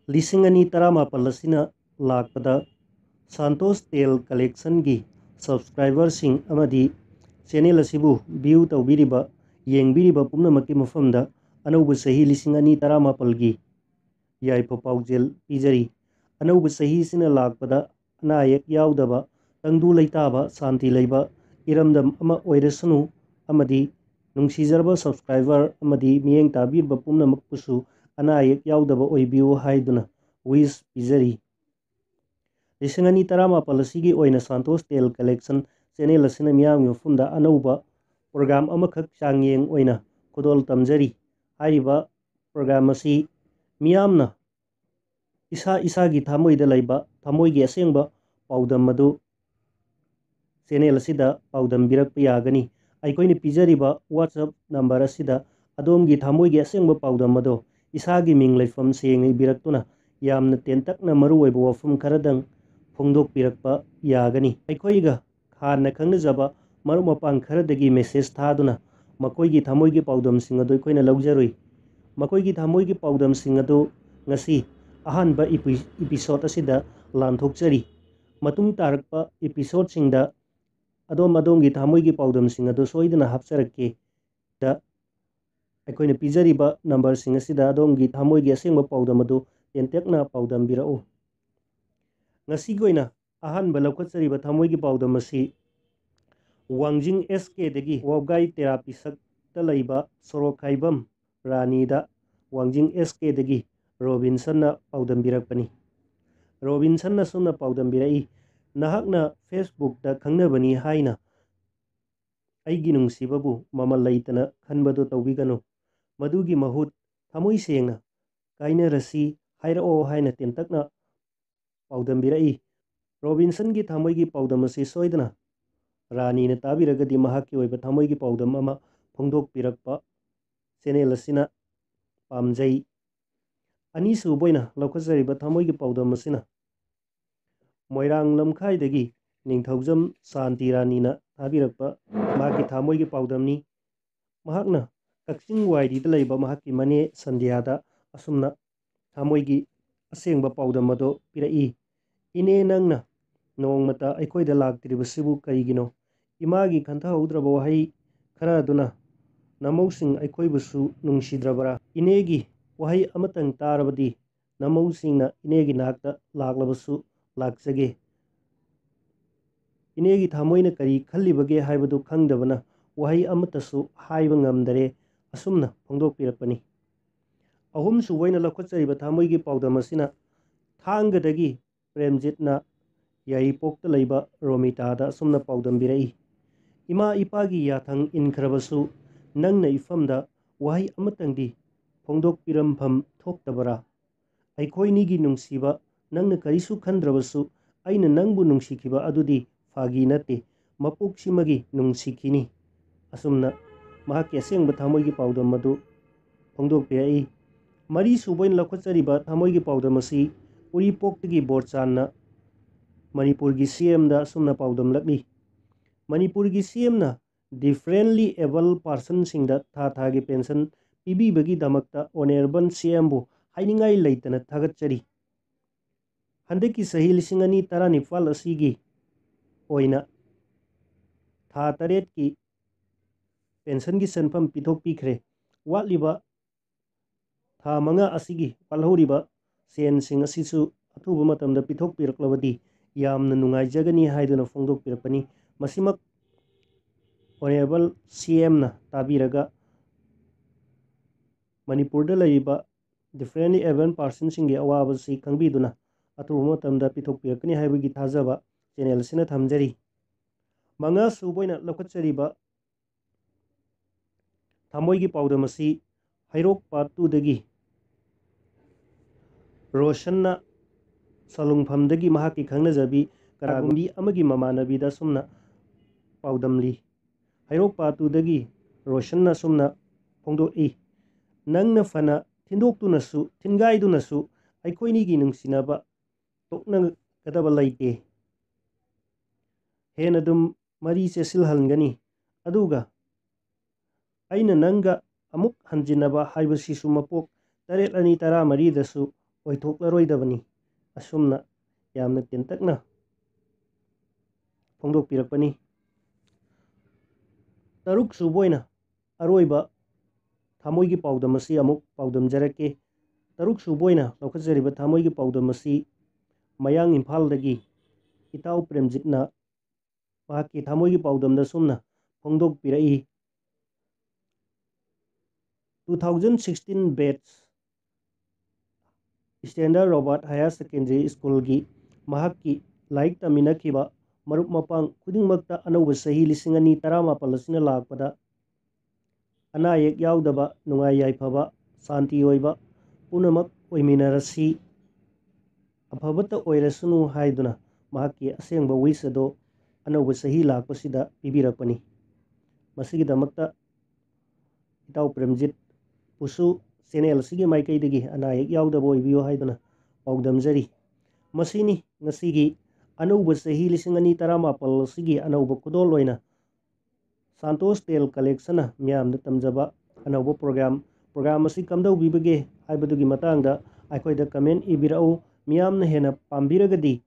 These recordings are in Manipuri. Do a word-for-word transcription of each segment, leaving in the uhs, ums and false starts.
ꯂꯤꯁꯤꯡ ꯑꯅꯤ ꯇꯔꯥꯃꯥꯄꯜ ꯑꯁꯤꯅ ꯂꯥꯛꯄꯗ ꯁꯥꯟꯇꯣꯁ ꯇꯦꯜ ꯀꯂꯦꯛꯁꯟꯒꯤ ꯁꯕꯁꯀ꯭ꯔꯥꯏꯕꯔꯁꯤꯡ ꯑꯃꯗꯤ ꯆꯦꯅꯦꯜ ꯑꯁꯤꯕꯨ ꯚ꯭ꯌꯨ ꯇꯧꯕꯤꯔꯤꯕ, ꯌꯦꯡꯕꯤꯔꯤꯕ ꯄꯨꯝꯅꯃꯛꯀꯤ ꯃꯐꯝꯗ ꯑꯅꯧꯕ ꯆꯍꯤ ꯂꯤꯁꯤꯡ ꯑꯅꯤ ꯇꯔꯥꯃꯥꯄꯜꯒꯤ ꯌꯥꯏꯐ ꯄꯥꯎꯖꯦꯜ ꯄꯤꯖꯔꯤ꯫ ꯑꯅꯧꯕ ꯆꯍꯤꯁꯤꯅ ꯂꯥꯛꯄꯗ ꯑꯅꯥ ꯑꯌꯦꯛ ꯌꯥꯎꯗꯕ, ꯇꯪꯗꯨ ꯂꯩꯇꯥꯕ, ꯁꯥꯟꯇꯤ ꯂꯩꯕ ꯏꯔꯝꯗꯝ ꯑꯃ ꯑꯣꯏꯔꯁꯅꯨ ꯑꯃꯗꯤ ꯅꯨꯡꯁꯤꯖꯔꯕ ꯁꯕꯁꯀ꯭ꯔꯥꯏꯕꯔ ꯑꯃꯗꯤ ꯃꯤꯠꯌꯦꯡ ꯇꯥꯕꯤꯔꯤꯕ ꯄꯨꯝꯅꯃꯛꯄꯨꯁꯨ ꯑꯅꯥ ꯑꯌꯦꯛ ꯌꯥꯎꯗꯕ ꯑꯣꯏꯕꯤꯌꯨ ꯍꯥꯏꯗꯨꯅ ꯋꯤꯁ ꯄꯤꯖꯔꯤ꯫ ꯂꯤꯁꯤꯡ ꯑꯅꯤ ꯇꯔꯥꯃꯥꯄꯜ ꯑꯁꯤꯒꯤ ꯑꯣꯏꯅ ꯁꯥꯟꯇꯣꯁ ꯇꯦꯜ ꯀꯂꯦꯛꯁꯟ ꯆꯦꯅꯦꯜ ꯑꯁꯤꯅ ꯃꯤꯌꯥꯝꯒꯤ ꯃꯐꯝꯗ ꯑꯅꯧꯕ ꯄ꯭ꯔꯣꯒ꯭ꯔꯥꯝ ꯑꯃꯈꯛ ꯆꯥꯡꯌꯦꯡ ꯑꯣꯏꯅ ꯈꯨꯗꯣꯜ ꯇꯝꯖꯔꯤ꯫ ꯍꯥꯏꯔꯤꯕ ꯄ꯭ꯔꯣꯒ꯭ꯔꯥꯝ ꯑꯁꯤ ꯃꯤꯌꯥꯝꯅ ꯏꯁꯥ ꯏꯁꯥꯒꯤ ꯊꯃꯣꯏꯗ ꯂꯩꯕ ꯊꯃꯣꯏꯒꯤ ꯑꯁꯦꯡꯕ ꯄꯥꯎꯗꯝ ꯑꯗꯨ ꯆꯦꯅꯦꯜ ꯑꯁꯤꯗ ꯄꯥꯎꯗꯝꯕꯤꯔꯛꯄ ꯌꯥꯒꯅꯤ꯫ ꯑꯩꯈꯣꯏꯅ ꯄꯤꯖꯔꯤꯕ WhatsApp ꯅꯝꯕꯔ ꯑꯁꯤꯗ ꯑꯗꯣꯝꯒꯤ ꯊꯃꯣꯏꯒꯤ ꯑꯁꯦꯡꯕ ꯄꯥꯎꯗꯝ ꯑꯗꯣ ꯏꯁꯥꯒꯤ ꯃꯤꯡ ꯂꯩꯐꯝ ꯁꯦꯡꯅ ꯏꯕꯤꯔꯛꯇꯨꯅ ꯌꯥꯝꯅ ꯇꯦꯟꯇꯛꯅ ꯃꯔꯨꯑꯣꯏꯕ ꯋꯥꯐꯝ ꯈꯔꯗꯪ ꯐꯣꯡꯗꯣꯛꯄꯤꯔꯛꯄ ꯌꯥꯒꯅꯤ꯫ ꯑꯩꯈꯣꯏꯒ ꯍꯥꯟꯅ ꯈꯪꯅꯖꯕ ꯃꯔꯨꯞ ꯃꯄꯥꯡ ꯈꯔꯗꯒꯤ ꯃꯦꯁꯦꯖ ꯊꯥꯗꯨꯅ ꯃꯈꯣꯏꯒꯤ ꯊꯃꯣꯏꯒꯤ ꯄꯥꯎꯗꯝꯁꯤꯡ ꯑꯗꯨ ꯑꯩꯈꯣꯏꯅ ꯂꯧꯖꯔꯨꯏ꯫ ꯃꯈꯣꯏꯒꯤ ꯊꯃꯣꯏꯒꯤ ꯄꯥꯎꯗꯝꯁꯤꯡ ꯑꯗꯨ ꯉꯁꯤ ꯑꯍꯥꯟꯕ ꯏꯄꯤ-, ꯏꯄꯤꯁꯣꯠ ꯑꯁꯤꯗ ꯂꯥꯟꯊꯣꯛꯆꯔꯤ꯫ ꯃꯇꯨꯡ ꯇꯥꯔꯛꯄ ꯏꯄꯤꯁꯣꯠꯁꯤꯡꯗ ꯑꯗꯣꯝ ꯑꯗꯣꯝꯒꯤ ꯊꯃꯣꯏꯒꯤ ꯄꯥꯎꯗꯝꯁꯤꯡ ꯑꯗꯨ ꯁꯣꯏꯗꯅ ꯍꯥꯞꯆꯔꯛꯀꯦ꯫ ꯗ ꯑꯩꯈꯣꯏꯅ ꯄꯤꯖꯔꯤꯕ ꯅꯝꯕꯔꯁꯤꯡ ꯑꯁꯤꯗ ꯑꯗꯣꯝꯒꯤ ꯊꯃꯣꯏꯒꯤ ꯑꯁꯦꯡꯕ ꯄꯥꯎꯗꯝ ꯑꯗꯨ ꯇꯦꯟꯇꯛꯅ ꯄꯥꯎꯗꯝꯕꯤꯔꯛꯎ꯫ ꯉꯁꯤꯒꯤ ꯑꯣꯏꯅ ꯑꯍꯥꯟꯕ ꯂꯧꯈꯠꯆꯔꯤꯕ ꯊꯃꯣꯏꯒꯤ ꯄꯥꯎꯗꯝ ꯑꯁꯤ ꯋꯥꯡꯖꯤꯡ SKꯗꯒꯤ ꯋꯥꯕꯒꯥꯏ ꯇꯦꯔꯥ ꯄꯤꯁꯛꯇ ꯂꯩꯕ ꯁꯣꯔꯣꯛꯈꯥꯏꯕꯝ ꯔꯥꯅꯤꯗ ꯋꯥꯡꯖꯤꯡ SKꯗꯒꯤ ꯔꯣꯕꯤꯟꯁꯟꯅ ꯄꯥꯎꯗꯝꯕꯤꯔꯛꯄꯅꯤ꯫ ꯔꯣꯕꯤꯟꯁꯟꯅ ꯑꯁꯨꯝꯅ ꯄꯥꯎꯗꯝꯕꯤꯔꯛꯏ, "ꯅꯍꯥꯛꯅ Facebookꯇ ꯈꯪꯅꯕꯅꯤ ꯍꯥꯏꯅ ꯑꯩꯒꯤ ꯅꯨꯡꯁꯤꯕꯕꯨ ꯃꯃꯜ ꯂꯩꯇꯅ ꯈꯟꯕꯗꯨ ꯇꯧꯕꯤꯒꯅꯨ꯫ ꯃꯗꯨꯒꯤ ꯃꯍꯨꯠ ꯊꯃꯣꯏ ꯁꯦꯡꯅ ꯀꯥꯏꯅꯔꯁꯤ ꯍꯥꯏꯔꯛꯑꯣ" ꯍꯥꯏꯅ ꯇꯦꯟꯇꯛꯅ ꯄꯥꯎꯗꯝꯕꯤꯔꯛꯏ꯫ ꯔꯣꯕꯤꯟꯁꯟꯒꯤ ꯊꯃꯣꯏꯒꯤ ꯄꯥꯎꯗꯝ ꯑꯁꯤ ꯁꯣꯏꯗꯅ ꯔꯥꯅꯤꯅ ꯇꯥꯕꯤꯔꯒꯗꯤ ꯃꯍꯥꯛꯀꯤ ꯑꯣꯏꯕ ꯊꯃꯣꯏꯒꯤ ꯄꯥꯎꯗꯝ ꯑꯃ ꯐꯣꯡꯗꯣꯛꯄꯤꯔꯛꯄ ꯆꯦꯅꯦꯜ ꯑꯁꯤꯅ ꯄꯥꯝꯖꯩ꯫ ꯑꯅꯤꯁꯨꯕ ꯑꯣꯏꯅ ꯂꯧꯈꯠꯆꯔꯤꯕ ꯊꯃꯣꯏꯒꯤ ꯄꯥꯎꯗꯝ ꯑꯁꯤꯅ ꯃꯣꯏꯔꯥꯡ ꯂꯝꯈꯥꯏꯗꯒꯤ ꯅꯤꯡꯊꯧꯖꯝ ꯁꯥꯟꯇꯤ ꯔꯥꯅꯤꯅ ꯊꯥꯕꯤꯔꯛꯄ ꯃꯍꯥꯛꯀꯤ ꯊꯃꯣꯏꯒꯤ ꯄꯥꯎꯗꯝꯅꯤ꯫ ꯃꯍꯥꯛꯅ ꯀꯛꯆꯤꯡ ꯋꯥꯏꯔꯤꯗ ꯂꯩꯕ ꯃꯍꯥꯛꯀꯤ ꯃꯅꯦ ꯁꯟꯙ꯭ꯌꯥꯗ ꯑꯁꯨꯝꯅ ꯊꯃꯣꯏꯒꯤ ꯑꯁꯦꯡꯕ ꯄꯥꯎꯗꯝ ꯑꯗꯨ ꯄꯤꯔꯛꯏ꯫ "ꯏꯅꯦ, ꯅꯪꯅ ꯅꯣꯡꯃꯇ ꯑꯩꯈꯣꯏꯗ ꯂꯥꯛꯇ꯭ꯔꯤꯕꯁꯤꯕꯨ ꯀꯔꯤꯒꯤꯅꯣ?" ꯏꯃꯥꯒꯤ ꯈꯟꯊꯍꯧꯗ꯭ꯔꯕ ꯋꯥꯍꯩ ꯈꯔ ꯑꯗꯨꯅ ꯅꯃꯧꯁꯤꯡ ꯑꯩꯈꯣꯏꯕꯨꯁꯨ ꯅꯨꯡꯁꯤꯗ꯭ꯔꯕꯔꯥ? ꯏꯅꯦꯒꯤ ꯋꯥꯍꯩ ꯑꯃꯇꯪ ꯇꯥꯔꯕꯗꯤ ꯅꯃꯧꯁꯤꯡꯅ ꯏꯅꯦꯒꯤ ꯅꯥꯛꯇ ꯂꯥꯛꯂꯕꯁꯨ ꯂꯥꯛꯆꯒꯦ꯫ ꯏꯅꯦꯒꯤ ꯊꯃꯣꯏꯅ ꯀꯔꯤ ꯈꯜꯂꯤꯕꯒꯦ ꯍꯥꯏꯕꯗꯨ ꯈꯪꯗꯕꯅ ꯋꯥꯍꯩ ꯑꯃꯠꯇꯁꯨ ꯍꯥꯏꯕ ꯉꯝꯗꯔꯦ꯫ ꯑꯁꯨꯝꯅ ꯐꯣꯡꯗꯣꯛꯄꯤꯔꯛꯄꯅꯤ꯫ ꯑꯍꯨꯝꯁꯨꯕ ꯑꯣꯏꯅ ꯂꯧꯈꯠꯆꯔꯤꯕ ꯊꯃꯣꯏꯒꯤ ꯄꯥꯎꯗꯝ ꯑꯁꯤꯅ ꯊꯥꯡꯒꯗꯒꯤ ꯄ꯭ꯔꯦꯝꯖꯤꯠꯅ ꯌꯥꯏꯔꯤꯄꯣꯛꯇ ꯂꯩꯕ ꯔꯣꯃꯤꯇꯥꯗ ꯑꯁꯨꯝꯅ ꯄꯥꯎꯗꯝꯕꯤꯔꯛꯏ꯫ "ꯏꯃꯥ ꯏꯄꯥꯒꯤ ꯌꯥꯊꯪ ꯏꯟꯈ꯭ꯔꯕꯁꯨ ꯅꯪꯅ ꯏꯐꯝꯗ ꯋꯥꯍꯩ ꯑꯃꯇꯪꯗꯤ ꯐꯣꯡꯗꯣꯛꯄꯤꯔꯝꯐꯝ ꯊꯣꯛꯇꯕꯔꯥ? ꯑꯩꯈꯣꯏꯅꯤꯒꯤ ꯅꯨꯡꯁꯤꯕ ꯅꯪꯅ ꯀꯔꯤꯁꯨ ꯈꯟꯗ꯭ꯔꯕꯁꯨ ꯑꯩꯅ ꯅꯪꯕꯨ ꯅꯨꯡꯁꯤꯈꯤꯕ ꯑꯗꯨꯗꯤ ꯐꯥꯒꯤ ꯅꯠꯇꯦ, ꯃꯄꯣꯛꯁꯤꯃꯒꯤ ꯅꯨꯡꯁꯤꯈꯤꯅꯤ"꯫ ꯑꯁꯨꯝꯅ ꯃꯍꯥꯛꯀꯤ ꯑꯁꯦꯡꯕ ꯊꯃꯣꯏꯒꯤ ꯄꯥꯎꯗꯝ ꯑꯗꯨ ꯐꯣꯡꯗꯣꯛꯄꯤꯔꯛꯏ꯫ ꯃꯔꯤꯁꯨꯕ ꯑꯣꯏꯅ ꯂꯧꯈꯠꯆꯔꯤꯕ ꯊꯃꯣꯏꯒꯤ ꯄꯥꯎꯗꯝ ꯑꯁꯤ ꯎꯔꯤꯄꯣꯛꯇꯒꯤ ꯕꯣꯔꯆꯥꯟꯅ ꯃꯅꯤꯄꯨꯔꯒꯤ ꯁꯤ ꯑꯦꯝꯗ ꯑꯁꯨꯝꯅ ꯄꯥꯎꯗꯝꯂꯛꯂꯤ꯫ ꯃꯅꯤꯄꯨꯔꯒꯤ ꯁꯤ ꯑꯦꯝꯅ differently able personꯁꯤꯡꯗ ꯊꯥ ꯊꯥꯒꯤ ꯄꯦꯟꯁꯟ ꯄꯤꯕꯤꯕꯒꯤꯗꯃꯛꯇ ꯑꯣꯅꯔꯦꯕꯜ ꯁꯤ ꯑꯦꯝꯕꯨ ꯍꯥꯏꯅꯤꯡꯉꯥꯏ ꯂꯩꯇꯅ ꯊꯥꯒꯠꯆꯔꯤ꯫ ꯍꯟꯗꯛꯀꯤ ꯆꯍꯤ ꯂꯤꯁꯤꯡ ꯑꯅꯤ ꯇꯔꯥꯅꯤꯄꯥꯜ ꯑꯁꯤꯒꯤ ꯑꯣꯏꯅ ꯊꯥ ꯇꯔꯦꯠꯀꯤ ꯄꯦꯟꯁꯟꯒꯤ ꯁꯦꯟꯐꯝ ꯄꯤꯊꯣꯛꯄꯤꯈ꯭ꯔꯦ꯫ ꯋꯥꯠꯂꯤꯕ ꯊꯥ ꯃꯉꯥ ꯑꯁꯤꯒꯤ ꯋꯥꯠꯍꯧꯔꯤꯕ ꯁꯦꯟꯁꯤꯡ ꯑꯁꯤꯁꯨ ꯑꯊꯨꯕ ꯃꯇꯝꯗ ꯄꯤꯊꯣꯛꯄꯤꯔꯛꯂꯕꯗꯤ ꯌꯥꯝꯅ ꯅꯨꯡꯉꯥꯏꯖꯒꯅꯤ ꯍꯥꯏꯗꯨꯅ ꯐꯣꯡꯗꯣꯛꯄꯤꯔꯛꯄꯅꯤ꯫ ꯃꯁꯤꯃꯛ ꯑꯣꯅꯔꯦꯕꯜ ꯁꯤ ꯑꯦꯝꯅ ꯇꯥꯕꯤꯔꯒ ꯃꯅꯤꯄꯨꯔꯗ ꯂꯩꯔꯤꯕ differently able personꯁꯤꯡꯒꯤ ꯑꯋꯥꯕꯁꯤ ꯈꯪꯕꯤꯗꯨꯅ ꯑꯊꯨꯕ ꯃꯇꯝꯗ ꯄꯤꯊꯣꯛꯄꯤꯔꯛꯀꯅꯤ ꯍꯥꯏꯕꯒꯤ ꯊꯥꯖꯕ ꯆꯦꯅꯦꯜ ꯑꯁꯤꯅ ꯊꯝꯖꯔꯤ꯫ ꯃꯉꯥ ꯁꯨꯕ ꯑꯣꯏꯅ ꯂꯧꯈꯠꯆꯔꯤꯕ ꯊꯃꯣꯏꯒꯤ ꯄꯥꯎꯗꯝ ꯑꯁꯤ ꯍꯩꯔꯣꯛ ꯄꯥꯠ ꯇꯨꯗꯒꯤ ꯔꯣꯁꯟꯅ ꯁꯂꯨꯡꯐꯝꯗꯒꯤ ꯃꯍꯥꯛꯀꯤ ꯈꯪꯅꯖꯕꯤ ꯀꯅꯥꯒꯨꯝꯕꯤ ꯑꯃꯒꯤ ꯃꯃꯥꯟꯅꯕꯤꯗ ꯑꯁꯨꯝꯅ ꯄꯥꯎꯗꯝꯂꯤ꯫ ꯍꯩꯔꯣꯛ ꯄꯥꯠ ꯇꯨꯗꯒꯤ ꯔꯣꯁꯟꯅ ꯑꯁꯨꯝꯅ ꯐꯣꯡꯗꯣꯛꯏ, "ꯅꯪꯅ ꯐꯅ ꯊꯤꯟꯗꯣꯛꯇꯨꯅꯁꯨ ꯊꯤꯟꯒꯥꯏꯗꯨꯅꯁꯨ ꯑꯩꯈꯣꯏꯅꯤꯒꯤ ꯅꯨꯡꯁꯤꯅꯕ ꯇꯣꯛꯅꯒꯗꯕ ꯂꯩꯇꯦ꯫ ꯍꯦꯟꯅ ꯑꯗꯨꯝ ꯃꯔꯤ ꯆꯦꯠꯁꯤꯜꯍꯟꯒꯅꯤ꯫ ꯑꯗꯨꯒ ꯑꯩꯅ ꯅꯪꯒ ꯑꯃꯨꯛ ꯍꯟꯖꯤꯟꯅꯕ ꯍꯥꯏꯕꯁꯤꯁꯨ ꯃꯄꯣꯛ ꯇꯔꯦꯠ ꯑꯅꯤ ꯇꯔꯥꯃꯔꯤꯗꯁꯨ ꯑꯣꯏꯊꯣꯛꯂꯔꯣꯏꯗꯕꯅꯤ꯫ ꯑꯁꯨꯝꯅ ꯌꯥꯝꯅ ꯇꯦꯟꯇꯛꯅ ꯐꯣꯡꯗꯣꯛꯄꯤꯔꯛꯄꯅꯤ꯫ ꯇꯔꯨꯛ ꯁꯨꯕ ꯑꯣꯏꯅ ꯑꯔꯣꯏꯕ ꯊꯃꯣꯏꯒꯤ ꯄꯥꯎꯗꯝ ꯑꯁꯤ ꯑꯃꯨꯛ ꯄꯥꯎꯗꯝꯖꯔꯛꯀꯦ꯫ ꯇꯔꯨꯛ ꯁꯨꯕ ꯑꯣꯏꯅ ꯂꯧꯈꯠꯆꯔꯤꯕ ꯊꯃꯣꯏꯒꯤ ꯄꯥꯎꯗꯝ ꯑꯁꯤ ꯃꯌꯥꯡ ꯏꯝꯐꯥꯜꯗꯒꯤ ꯏꯇꯥꯎ ꯄ꯭ꯔꯦꯝꯖꯤꯠꯅ ꯃꯍꯥꯛꯀꯤ ꯊꯃꯣꯏꯒꯤ ꯄꯥꯎꯗꯝꯗ ꯁꯨꯝꯅ ꯐꯣꯡꯗꯣꯛꯄꯤꯔꯛꯏ꯫ Two thousand sixteen batch Standard Robert Higher Secondary Schoolꯒꯤ ꯃꯍꯥꯛꯀꯤ ꯂꯥꯏꯔꯤꯛ ꯇꯝꯃꯤꯟꯅꯈꯤꯕ ꯃꯔꯨꯞ ꯃꯄꯥꯡ ꯈꯨꯗꯤꯡꯃꯛꯇ ꯑꯅꯧꯕ ꯆꯍꯤ ꯂꯤꯁꯤꯡ ꯑꯅꯤ ꯇꯔꯥꯃꯥꯄꯜ ꯑꯁꯤꯅ ꯂꯥꯛꯄꯗ ꯑꯅꯥ ꯑꯌꯦꯛ ꯌꯥꯎꯗꯕ, ꯅꯨꯡꯉꯥꯏ ꯌꯥꯏꯐꯕ, ꯁꯥꯟꯇꯤ ꯑꯣꯏꯕ ꯄꯨꯝꯅꯃꯛ ꯑꯣꯏꯃꯤꯟꯅꯔꯁꯤ, ꯑꯐꯕꯇ ꯑꯣꯏꯔꯁꯅꯨ ꯍꯥꯏꯗꯨꯅ ꯃꯍꯥꯛꯀꯤ ꯑꯁꯦꯡꯕ wish ꯑꯗꯣ ꯑꯅꯧꯕ ꯆꯍꯤ ꯂꯥꯛꯄꯁꯤꯗ ꯄꯤꯕꯤꯔꯛꯄꯅꯤ꯫ ꯃꯁꯤꯒꯤꯗꯃꯛꯇ ꯏꯇꯥꯎ ꯄ꯭ꯔꯦꯝꯖꯤꯠꯄꯨꯁꯨ channel ꯑꯁꯤꯒꯤ ꯃꯥꯏꯀꯩꯗꯒꯤ ꯑꯅꯥ ꯑꯌꯦꯛ ꯌꯥꯎꯗꯕ ꯑꯣꯏꯕꯤꯌꯨ ꯍꯥꯏꯗꯨꯅ ꯄꯥꯎꯗꯝꯖꯔꯤ꯫ ꯃꯁꯤꯅꯤ ꯉꯁꯤꯒꯤ ꯑꯅꯧꯕ ꯆꯍꯤ ꯂꯤꯁꯤꯡ ꯑꯅꯤ ꯇꯔꯥꯃꯥꯄꯜ ꯑꯁꯤꯒꯤ ꯑꯅꯧꯕ ꯈꯨꯗꯣꯜ ꯑꯣꯏꯅ ꯁꯥꯟꯇꯣꯁ ꯇꯦꯜ ꯀꯂꯦꯛꯁꯟꯅ ꯃꯤꯌꯥꯝꯗ ꯇꯝꯖꯕ ꯑꯅꯧꯕ program꯫ Program ꯑꯁꯤ ꯀꯝꯗꯧꯕꯤꯕꯒꯦ ꯍꯥꯏꯕꯗꯨꯒꯤ ꯃꯇꯥꯡꯗ ꯑꯩꯈꯣꯏꯗ comment ꯏꯕꯤꯔꯛꯎ꯫ ꯃꯤꯌꯥꯝꯅ ꯍꯦꯟꯅ ꯄꯥꯝꯕꯤꯔꯒꯗꯤ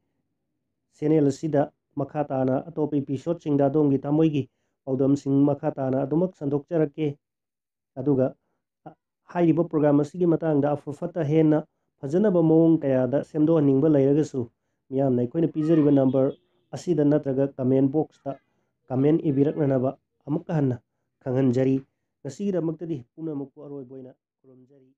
channel ꯑꯁꯤꯗ ꯃꯈꯥ ꯇꯥꯅ ꯑꯇꯣꯞꯄ episodeꯁꯤꯡꯗ ꯑꯗꯣꯝꯒꯤ ꯊꯃꯣꯏꯒꯤ ꯄꯥꯎꯗꯝꯁꯤꯡ ꯃꯈꯥ ꯇꯥꯅ ꯑꯗꯨꯃꯛ ꯁꯟꯗꯣꯛꯆꯔꯛꯀꯦ꯫ ꯑꯗꯨꯒ ꯍꯥꯏꯔꯤꯕ program ꯑꯁꯤꯒꯤ ꯃꯇꯥꯡꯗ ꯑꯐ ꯐꯠꯇ ꯍꯦꯟꯅ ꯐꯖꯅꯕ ꯃꯑꯣꯡ ꯀꯌꯥꯗ ꯁꯦꯝꯗꯣꯛꯍꯟꯅꯤꯡꯕ ꯂꯩꯔꯒꯁꯨ, ꯃꯤꯌꯥꯝꯅ ꯑꯩꯈꯣꯏꯅ ꯄꯤꯖꯔꯤꯕ number ꯑꯁꯤꯗ ꯅꯠꯇ꯭ꯔꯒ comment boxꯇ comment ꯏꯕꯤꯔꯛꯅꯅꯕ ꯑꯃꯨꯛꯀ ꯍꯟꯅ ꯈꯪꯍꯟꯖꯔꯤ꯫ ꯉꯁꯤꯒꯤꯗꯃꯛꯇꯗꯤ ꯄꯨꯝꯅꯃꯛꯄꯨ ꯑꯔꯣꯏꯕ ꯑꯣꯏꯅ ꯈꯨꯔꯨꯝꯖꯔꯤ꯫